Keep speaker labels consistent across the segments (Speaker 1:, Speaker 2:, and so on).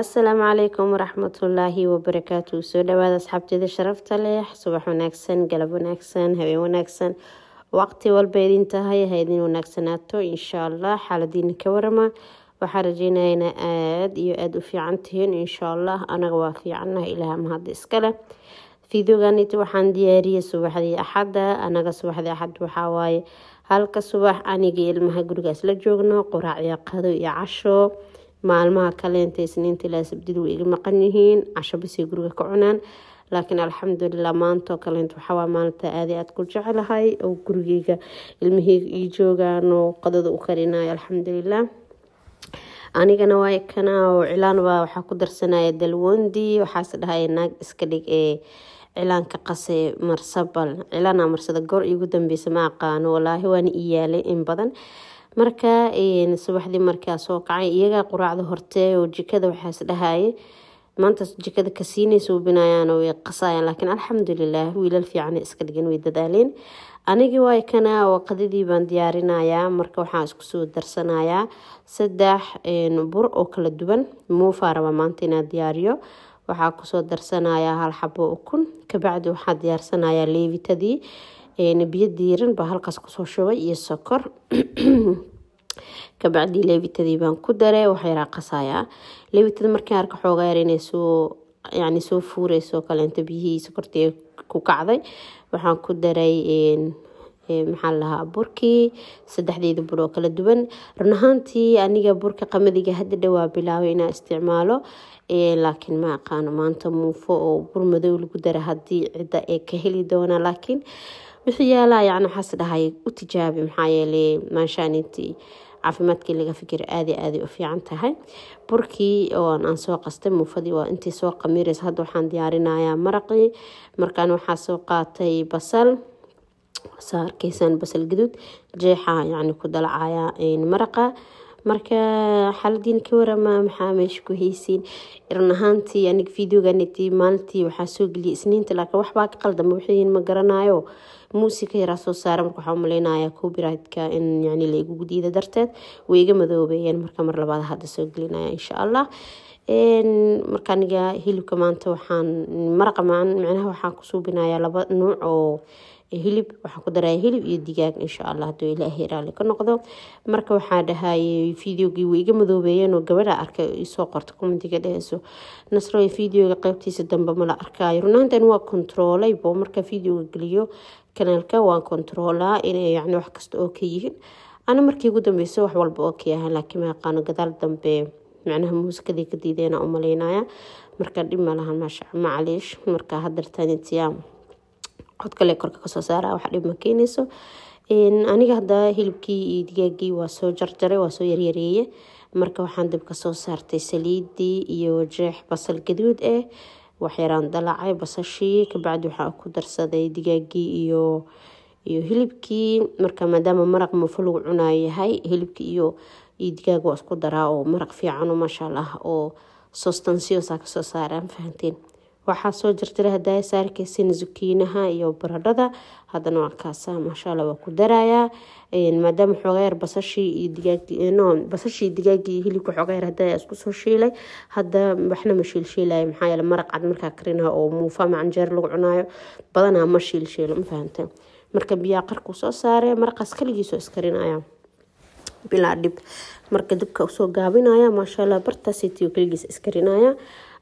Speaker 1: Asalaamu calaykum waraxmatullaahi wabarakaatu. Soo dhawaada asxaabteeda sharafta leh, subax wanaagsan, galab wanaagsan, habeen wanaagsan, waqti walba idin tahay ha idin wanaagsanaato insha Allah. Xaaladiina ka warama, waxaan rajeynaya inaa aada iyo aada u fiican tihiin insha Allah. Anaga waa fiicannaha, ilaah mahad iskale. Videoganit waxaan diyaariyey subaxdii Axadda. Anaga subaxdii Axad waxaa waaye halka subax aniga ilmaha gurigaas la joogno, quraacyo, qado iyo casho. Maalmaha kaleenta Isniinta ilaa Sabdida way iga maqan yihiin, casho basay guriga ka cunaan. Laakiin alxamdulilah, maantoo kaleenta waxawaa maalinta aada aada ku jecelahay oo gurigeyga ilmaheyga ii joogaan oo qadada u karinayo, alxamdulilah. Anigana waa kana oo cilaan baa waxaa ku darsanaya dalwondi. Waxaas dhahay naag iska dhig ee cilaanka qase marsabal cilaana marsada goor iigu dambeysa ma aqaano, walaahi waana ii yaalay in badan. Marka subaxdii markaa soo kacay, iyagaa quraacda hortee oo jikada waxaas dhahaye maanta jikada kasiinay suubinayaan oo way qasayaan. Laakiin alxamdulilah, wiilal fiican iska dhigan, way dadaaleen. Anigii waay kana oo qadadii baan diyaarinayaa. Marka waxaan isku soo darsanayaa 3 bur oo kala duwan, muufaa raba maanta inaan diyaariyo. Waxaa kusoo darsanayaa hal xabo ukun. Kabacdi waxaa diyaarsanayaa leevitadii, biyo diiran baa halkaas kusoo shubay iyo sokor. Kabacdi leevitadii baan ku daray, wax yaraa qasayaa. Leevitada markaan arka xoogaa yar inay soo yani soo fuureyso kaleento, biyihii sokortii ku kacday, waxaan ku daray maxaa lahaa burkii, saddexdeeda bur oo kala duwan. Run ahaantii aniga burka qamadiga hadda dhawaa bilaabay inaan isticmaalo, laakiin ma aqaano maanta muufo oo bur madow lagu dara haddii cidda ay ka heli doonaa. Laakiin wixii yaalaa yani waxaas dhahay u tijaabi, maxaa yeelay maanshaaniintii caafimaadkii laga fikir aada aada u fiican tahay. Burkii oo aan soo qastay muufadii waa intii soo qamiireysa. Hadda waxaan diyaarinayaa maraqii. Markaan waxaa soo qaatay basal, saa arkeysaan, basal gaduud jeexa yani ku dalacaya maraqa. Marka xaaladiin ka warama, maxaa meesha ku haysiin? Run ahaantii aniga videoganiti maalintii waxaa soo geliyay Isniinta, laakiin waxbaa ka qaldama, wixiin ma garanayo, muusika yaraa soo saara. Marka waxaa umaleynayaa copyright-ka in yani la igu diida darteed way iga madoobeeyeen. Marka mar labaad hadda soo gelinaya insha Allah. Marka aniga hilibka maanta waxaan maraqa micnaha waxaan ku suubinayaa laba nuuc oo hilib, waxaan ku daraya hilib iyo digaag insha Allah, haduu Ilaahay raali ka noqdo. Marka waxaa dhahayay videogii way iga madoobeeyeen oo gabadha arkay isoo qorta commentiga dheheyso, "Nasro, videoga qeybtiisa dambe mala arkaayo." Runaantan waa controlay bo, marka videoga geliyo kanaalka waan controlaa inay yani wax kasta oo ka yihiin. Ana markii ugu dambeysa wax walba oo ka yahan, laakiin ma aqaano gadaal dambe macnaha muusikadii ka diideena umaleynaya. Marka dhib ma lahan, maasha macaliish. Marka hadartanitiya cod kale korka kasoo saara, wax dhib ma keenayso. Aniga hadda hilibkii iyo digaagii waa soo jarjaray, waa soo yaryareeye. Marka waxaan dib kasoo saartay saliidii iyo jeex basal gaduud ah, waxyaraan dalacay basashii. Kabacdi waxaa ku darsaday digaagii iyo hilibkii. Marka maadaama maraq muufo lagu cunayo yahay, hilibkii iyo digaag waa isku daraa oo maraq fiican oo maasha Allah oo sostansiyosaa kasoo saaraan, fahanteen. Waxaa soo jarjaray hadaa saarkeysin zukiinaha iyo baradhada. Haddana waa kaasa, maasha Allah, waa ku darayaa. Maadaama xoogaa yar basashii iyo digaagii, no, basashii, digaagii iyo hilibka xoogaa yar hadaa isku soo shiilay, hadda waxna ma shiilshiilayo. Maxaa yeele maraq cad markaa karinayo oo muufa ama canjeer lagu cunayo badanaa ma shiilshiilo, ma fahantay? Marka biyaha qarkuu soo saaray, maraqaas kaligiisoo iskarinaya bilaa dhib. Marka dabka usoo gaabinaya, maasha Allah, bartaasitiyo kaligiis iskarinaya.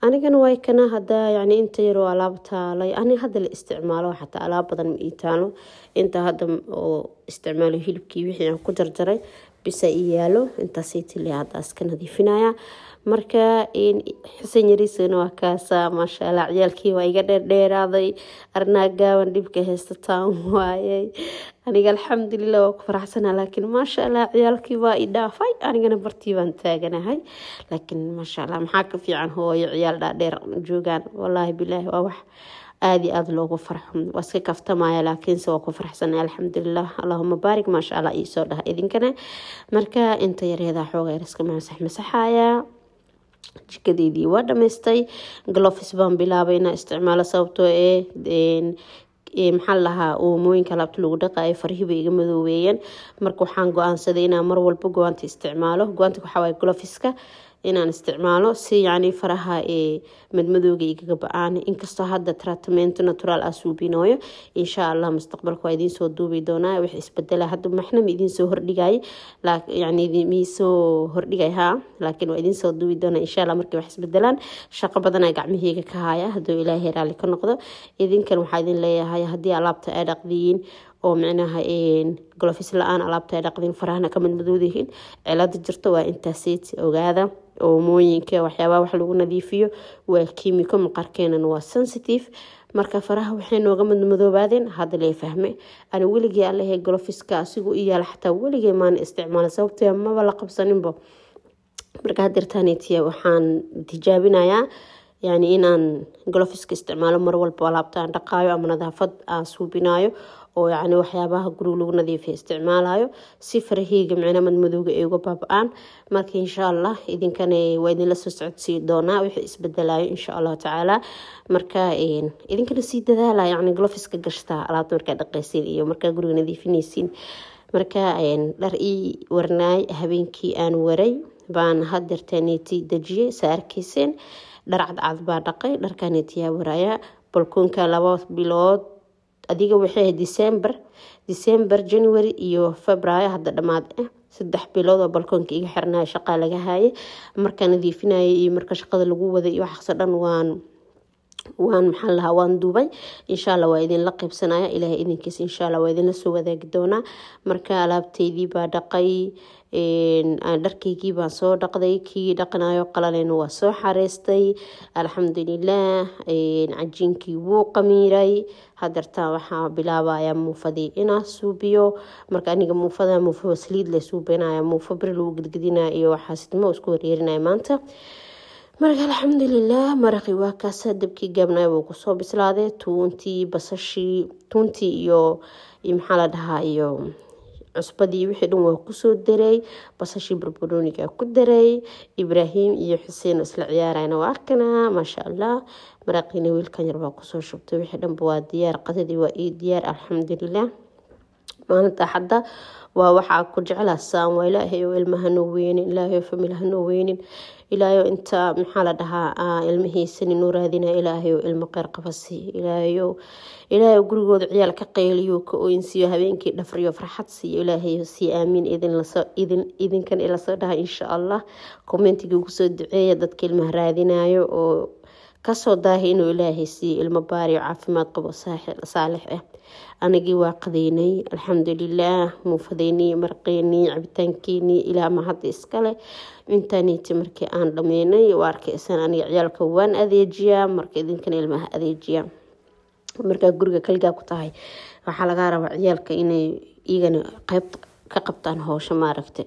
Speaker 1: Anigana way kana hadda yani inta yaroo alaab taalay ani hadda la isticmaalo, xataa alaab badan ma ii taalo. Inta hadda oo isticmaalo hilibkii wixii aan ku jarjaray bisa ii yaalo, intaasaytile hadda iska nadiifinaya. Marka Xuseen yariisana waa kaasa, maasha Allah. Ciyaalkii waa iga dheerdheeraaday, arnaa gaaban dhibka haystataan waayay. Aniga alxamdulilah waa ku faraxsanaa, laakiin maasha Allah ciyaalkii waa i dhaafay, anigana bartii baan taaganahay. Laakiin maasha Allah, maxaa ka fiican hooyo ciyaal dhaadheer joogaan? Wallaahi bilaahi waa wax aada iyo aada loogu farxo. Waa iska kaftamaya, laakiinse waa ku farxsanay, alxamdulilah, allahuma baarik, maasha Allah iisoo dhaha idinkana. Marka inta yareeda xooga yar iska masax masaxaya. Jikadeydii waa dhamaystay, gloves baan bilaabay inaan isticmaalo, sababtoo ee maxaa lahaa oomooyinka alaabta lagu dhaqaayo farihii bay iga madoobeeyeen. Marka waxaan go-aansaday inaan mar walba go'aanta isticmaalo. Go'aanta waxaa waaye gloveska. Inaan isticmaalo si yacni faraha ee madmadowga igaga ba-aan. Inkastoo hadda treatment natural ah suubinooyo, insha Allah mustaqbalka waa idiin soo duubi doonaa wix isbedela. Hadda maxna ma idiin soo hordhigay, yani miisoo hordhigay haa, laakiin waa idiin soo duubi doonaa insha Allah markay wax isbedelaan. Shaqo badanaa gacmaheyga ka haya, hadduu Ilaahay raalli ka noqdo. Idinkan waxaa idin leeyahay, haddii alaabta ay dhaqdiyiin oo micnaha gloves la-aan alaabta ay dhaqdiin, farahana ka madmadowdihiin, cilada jirto waa intaaseyt. Ogaada, oomooyinka, waxyaabaha wax lagu nadiifiyo waa kiimiko, maqaarkeenana waa sensitive. Marka faraha waxay nooga madmadoobaadeen hadda lee fahme. Ani weligii Allahe gloveska asigu i yaala, xataa weligay maana isticmaala, sababtoo maba la qabsaninbo. Marka hadeertaanetiya waxaan tijaabinayaa yani inaan gloveska isticmaalo mar walba alaabta aan dhaqaayo ama nadaafad aan suubinayo oo yacni waxyaabaha guriga lagu nadiifiya isticmaalayo, si faraheyga micna madmadowga ay uga baaba-aan. Marka insha Allah idinkana waa idinla soo socodsii doonaa wixii isbedelayo insha Allahu tacaala. Marka idinkana sii dadaala, yacni gloveska gashtaa alaabta markaa dhaqaysiin iyo markaa guriga nadiifinaysiin. Marka dhar ii warnaay habeenkii aan waray baan hadeertaneeti dejiyey, saa arkayseen. Dhar cadcad baa dhaqay, dharkaneetiyaa waraya balkoonka. 2 bilood adiga waxay ahayd December, January iyo February, hadda dhamaad ah, 3 bilood oo balkoonka iga xirnaya, shaqaa laga hayay. Markaa nadiifinayay iyo marka shaqada lagu waday iyo waxaasoo dhan waan maxaa lahaa, waan duubay. Insha Allah waa idinla qaybsanaya, Ilaahay idinkiisa, insha Allah waa idinla soo wadaagi doonaa. Marka alaabteydii baa dhaqay, dharkaygii baan soo dhaqday, kii dhaqanayo qalaleyna waa soo xareystay, alxamdulilah. Cajiinkii wuu qamiiray, hadeertaan waxaa bilaabaya muufadii inaa suubiyo. Marka aniga muufada, muufo saliid la suubinaya, muufo beri lagu gedgedinaya iyo waxaasidmo isku wareerinaya maanta. Marka alxamdulilah, maraqii waa kaasa, dabkii gaabnay wuu kusoo bislaaday. Tuuntii, basashii, tuuntii iyo maxaa la dhahaa, iyo cusbadii, wixii dhan waa kusoo daray. Basashii, barbarooniga ku daray. Ibraahim iyo Xuseen isla ciyaarayna waa arkanaa, maasha Allah. Maraqiina wiilkan yar baa kusoo shubtay. Wixii dhanba waa diyaar, qadadii waa ii diyaar, alxamdulilah. Maalinta Axadda waa waxaa ku jeclaa saan waa. Ilaahay oo ilmaha noo weynin, Ilaahay oo family ha noo weynin, Ilaahay oo inta maxaa la dhahaa ilmihiisani noo raadina, Ilaahay oo ilmo kheyr qaba sii, Ilaahay oo gurigooda ciyaal ka qayliyo, ka ooyinsiiyo, habeenkii dhafriyo, farxad siiyo, Ilaahay sii, aamiin. Idin lasoo idin idinkan ila soo dhaha insha Allah, commentiga ugu soo duceeya dadka ilmaha raadinayo oo kasoo daahay inuu Ilaahay siiyo ilmo baari oo caafimaad qabo, saalix ah. Anagii waa qadeynay, alxamdulilah. Muufadeynii, marqeynii, cabitaankeenii, ilaa mahadda iskale. Intaaniiti markii aan dhameynay, waa arkaysaan, aniga ciyaalka waan adeejiyaa. Marka idinkana ilmaha adeejiya. Markaa guriga kaligaa ku tahay, waxaa lagaa rabaa ciyaalka inay iyagana qeyb ka qabtaan howsha. Maaragtay,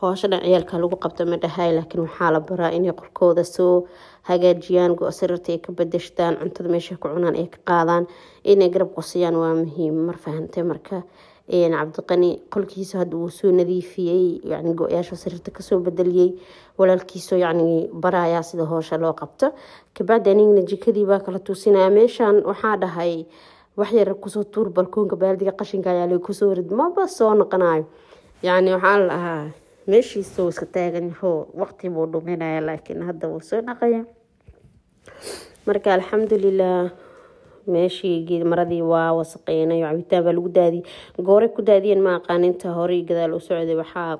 Speaker 1: howsha dhan ciyaalka lagu qabta ma dhahay, laakiin waxaa la baraa inay qolkooda soo hagaajiyaan, go-sariirta ay ka bedeshtaan, cuntada meesha ku cunaan ay ka qaadaan, inay garab qosiyaan waa muhiim, mar fahantay? Marka Cabdiqani qolkiisa hadda wuu soo nadiifiyey, yani go-yaasha sariirta kasoo bedeliyey, walaalkiisoo yacni barayaa sida howsha loo qabto. Kabacdi anigana jikadii baa kala tuusinaya. Meeshan waxaa dhahay wax yar kusoo tuur balkoonka, baaldiga qashinka ayaa laga kusoo rid, maba soo noqonayo. Yacni waxaa la dhahaa meeshiisoo iska taagan yaho, waqti buu dhuminaya, laakiin hadda wuu soo dhaqaya. Marka alxamdulilah, meeshii maradii waa wasaqeynay, cabitaan baa lagu daadiyey, goore ku daadiyeen ma aqaan. Inta hore gadaal u socday waxaa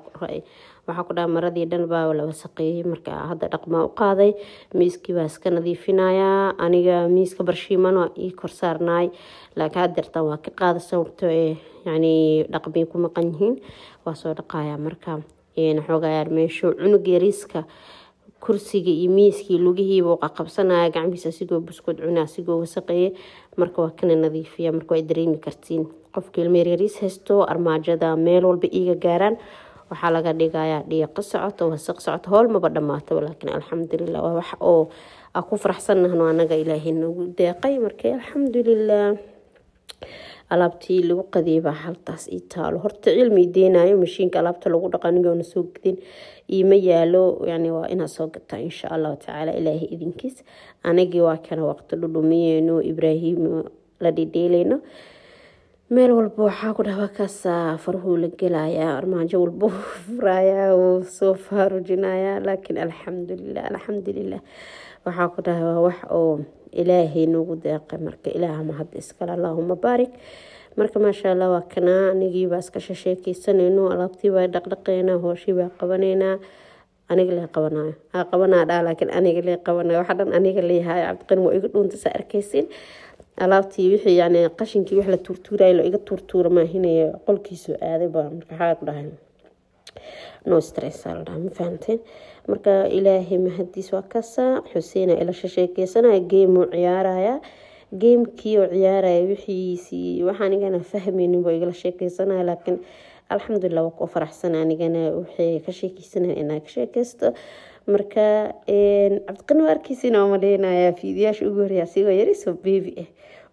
Speaker 1: ku dhaha maradii dhan baa la wasaqeeyey. Marka hadda dhaqmaa u qaaday, miiskii baa iska nadiifinayaa. Aniga miiska barshiimano ii kor saarnaay, laakiin haddeertan waa ka qaada, sababto ee yacni dhaqmay ku maqan yihiin, waa soo dhaqayaa. Marka xoogayaa meeshu cunug yariiska kursiga iyo miiskii lugihiiba qaqabsanaya gacmihiisa, asigoo buskud cuna, asigoo wasaqeeye. Marka waa kana nadiifiya. Marka waa dareemi kartiin, qofka ilmo yaryariis haysto, armaajada meel walba iiga gaaraan, waxaa laga dhigayaa dhiiqo socoto, wasaq socoto, howl maba dhamaataba. Laakiin alxamdulilah, waa wax oo aan ku faraxsannahno anaga, Ilaahay nagu deeqay. Marka alxamdulilah, alaabtii lagu qadiyay baa haltaas ii taalo. Horta cilmi deenayo mashiinka alaabta lagu dhaqo anigoona soo gadin iima yaalo, yani waa inaad soo gataa insha Allahu tacaala, Ilaahay idinkiis. Anagii waa kana waqti dhudhumiyeyno, Ibraahim la dhidheeleyno. Meel walba waxaa ku dhaha kaasaa faruhuu la gelayaa, armaajo walba furayaa, wuu soo faarujinayaa. Laakiin alxamdulilah, alxamdulilah, waxaa ku dhaha waa wax oo Ilaahay nagu deeqay. Marka Ilaaha mahad iskale, Allaahuma baarik. Marka maasha Allah, waa kanaa anigii baa iska shasheekeysanayno, alaabtii baa dhaqdhaqeynaa, hooshii baa qabanaynaa. Aniga lee qabanayo, aa qabanaa dhaa, laakiin aniga lee qabanayo, waxa dhan aniga leeyahay. Cabdiqani waa iga dhuunta, saa arkaysin. Alaabtii wixii, yani qashinkii wax la tuurtuurayo, la iga tuurtuura maahinaya, qolkiisu aaday baa. Marka waxaa ku dhahay no stress aa la dhaha, ma fahanteen? Marka Ilaahay mahadiis, waa kasaa. Xuseena ila shasheekeysanaya, game uu ciyaaraya, gamekii oo ciyaaraya wixiisii waxaa anigana fahmaynin buu igala sheekeysanaya. Laakiin alxamdulilah, waa ku faraxsan anigana waxay ka sheekeysanaya inaa ka sheekeysto. Marka Cabdiqani waa arkeysiin oo maleynaya fiidiyaasha ugu horreeya asigoo yarisoo baby ah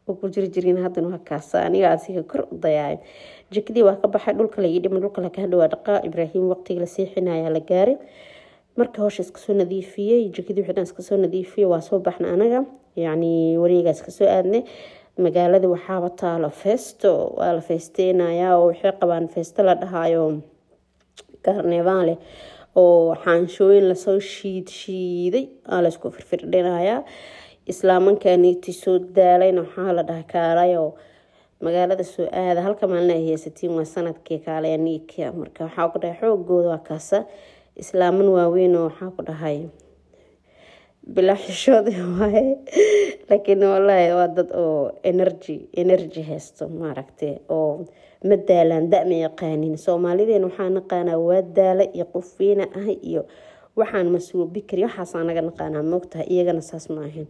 Speaker 1: oo ku jiri jirin. Haddana waa kaasa aniga asiga kor u dayaayo. Jikadii waa ka baxay, dhulka la ii dhima, dhulka la ka dhawaa dhaqaa. Ibraahim waqtigii la seexinaya la gaaray. Marka howsha iska soo nadiifiyey, jikadii wixii dhan iska soo nadiifiyey, waa soo baxna anaga, yacni wareegaas kasoo aadnay magaalada. Waxaaba taalo feesto, waa la feesteynayaa oo waxay qabaan feesto la dhahaayo carnaval oo xaanshooyin lasoo shiid shiiday aa laysku firfirdhinayaa. Islaamankaniti soo daalayna waxaa la dhaha kaalayo magaalada soo aada, halka maalin ay haysatiin waa sanadkii, kaalaya niikia. Marka waxaa ku dhahay xoogooda waa kaasa, islaaman waaweyn oo waxaa ku dhahay bilaa xishood waaye. Laakiin wallaahi waa dad oo energy haysto, maaragtay, oo ma daalaan, da ma yaqaanin. Soomaalideen waxaa naqaanaa waa daala iyo qof weyna ah iyo waxaan masuubi kari, waxaasaa naga naqaanaa, moogtahay? Iyagana saas ma ahayn.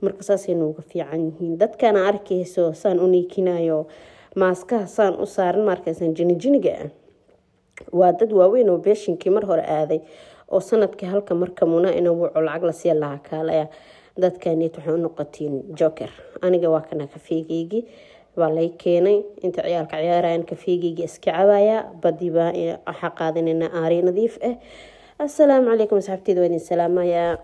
Speaker 1: Marka saasay nooga fiican yihiin. Dadkana arkayso saan u niikinayo, maaskaha saan u saaran, ma arkaysan jinijiniga ah? Waa dad waaweyn oo beeshinkii mar hore aaday oo sanadkii halka marka muna ina wuco lacag la siiya lahaa kaalaya. Dadkaneet waxay u noqotiin joker. Aniga waa kana, kafeegeygii waa lay keenay. Inta ciyaalka ciyaarayan kafeegeygii iska cabaya, badibaa waxaa qaadanayna aari nadiif ah. Assalaamu calaykum asxaabteeda, waa idin salaamayaa.